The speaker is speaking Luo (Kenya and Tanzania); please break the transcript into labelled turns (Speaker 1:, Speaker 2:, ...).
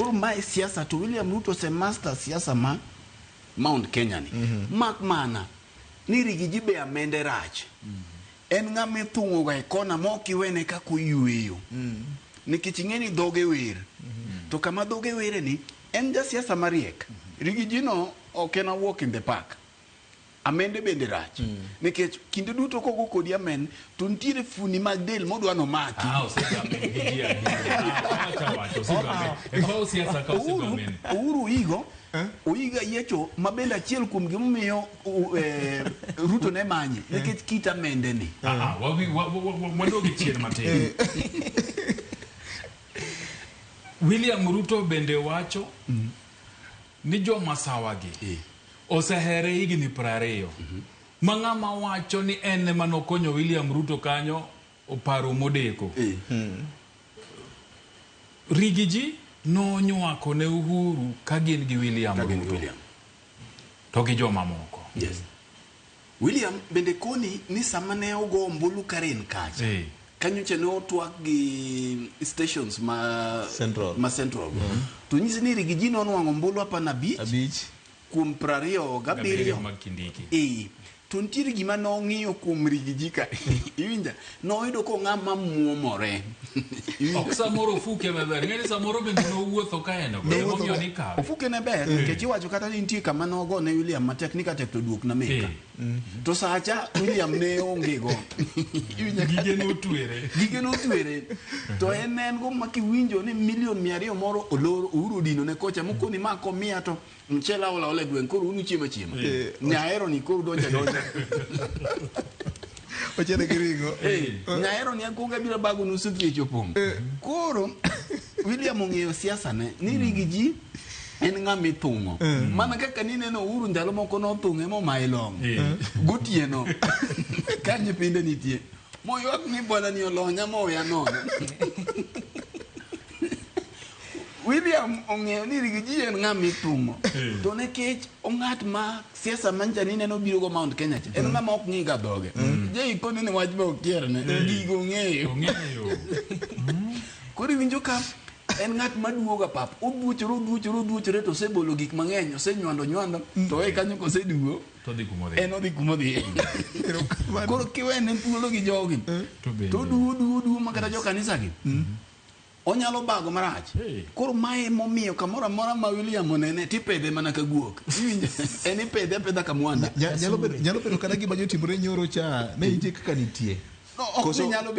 Speaker 1: Koro mae siasa to William Ruto ose master siasa ma Mount Kenya ni. Mak mana ni Riggy G be amende rach. En ng'ama ithung'o ga e kona ma ok iwene kaka oyueyo. Nikech ing'e ni dhoge wer. To kama dhoge were ni en jasiasa mariek. Riggy G no ok en a walk in the park. Amende bende rach. Nikech kinde duto kogo kodi amen to nitiere fuoni mag del modwa nomaki.
Speaker 2: Ah, osegamen gi ji adi. Ah, wacha wacho, osegamen. E paw siasa ka
Speaker 1: Uhuru,
Speaker 2: osegamen.
Speaker 1: Uhuru Oigo, Oiga Yiecho ma bende achiel kuom gimomiyo Ruto ne manye nikech kit amende ni.
Speaker 2: Ah, ah, wadogi chien matin. William Ruto bende wacho ni jomasawa gi osehere higni 20. Ma ng'ama wacho ni en ema nokonyo William Ruto kanyo oparo modeko. Riggy G nonywako ne Uhuru ka gin gi William
Speaker 1: Ka gin gi
Speaker 2: Ruto.
Speaker 1: William.
Speaker 2: To gi jomamoko.
Speaker 1: Yes. William bende koni ni sama ne ogo ombulu Karen kacha. Kanyocha ne otwak gi stations ma
Speaker 3: Central.
Speaker 1: Ma Central. To nyisi ni Riggy G nonwang'o ombulu 15
Speaker 3: Abich.
Speaker 1: kuom 27.
Speaker 2: Mag Kindiki.
Speaker 1: To nitiere gima nong'iyo kuom Riggy G ka. Iwinja? Noyudo ko ng'ama muomore. Iwinja?
Speaker 2: Ok samoro ofuke maber. Ing'e ni samoro bende nowuotho ka en go.
Speaker 3: Nowuotho
Speaker 2: Emomiyo
Speaker 3: ka-
Speaker 2: nikawe.
Speaker 1: Ofuke ne ber nikech iwacho kata ni nitie kama nogo ne William matek ni katek to duok na meka. To sacha William ne onge go. Iwinja?
Speaker 2: Gige notwere.
Speaker 1: Gige notwere. To en ne en go ma kiwinjo ni milion 200 moro olor Uhuru odino ne kocha mokoni ma komiya to mchele aola aola e gweng' koro unu chiemo achiema. Nyaero ni koro donja donja.
Speaker 3: Ochele gi ring'o.
Speaker 1: Nyaero ni akuongo abiro bago nusu kech opong'. Koro William ong'eyo siasa ne ni Riggy G en ng'ama ithung'o. Mana kaka nineno Uhuru ndalo moko nothung'e momaye long'. Gotieno ka nyithinde nitie. Moywak ni bwana ni olonya moweya nono. William ong'eyo ni Riggy G en ng'ama ithung'o. To nikech ong'at ma siasa mancha ni neno biro go Mount Kenya cha. En ng'ama ok ng'i ga dhoge. Je ikone ni wach be okierne. Gigo ong'eyo.
Speaker 2: Ong'eyo.
Speaker 1: Koro iwinjo ka en ng'at maduogo pap. Oduochore, oduochore, oduochore to osebolo gik mang'eny, osenywando nywando, to e kanyo koseduo,
Speaker 2: To odhi kuma odhi.
Speaker 1: en odhi kuma odhi. Koro kiwene thuolo gi jogi,
Speaker 2: To bende.
Speaker 1: to oduo, oduo, oduo ma kata jo kanisa gi. Onyalo bago marach. Koro mae momiyo kamoro amora ma William onene tipedhe mana ka guok. Iwinjo? En ipedhe apedha ka mwanda.
Speaker 3: Nyalo bedo kata gima nyotimore nyoro cha ne nitie kaka nitie.
Speaker 1: No, ok
Speaker 3: Koso-
Speaker 1: ni nyalo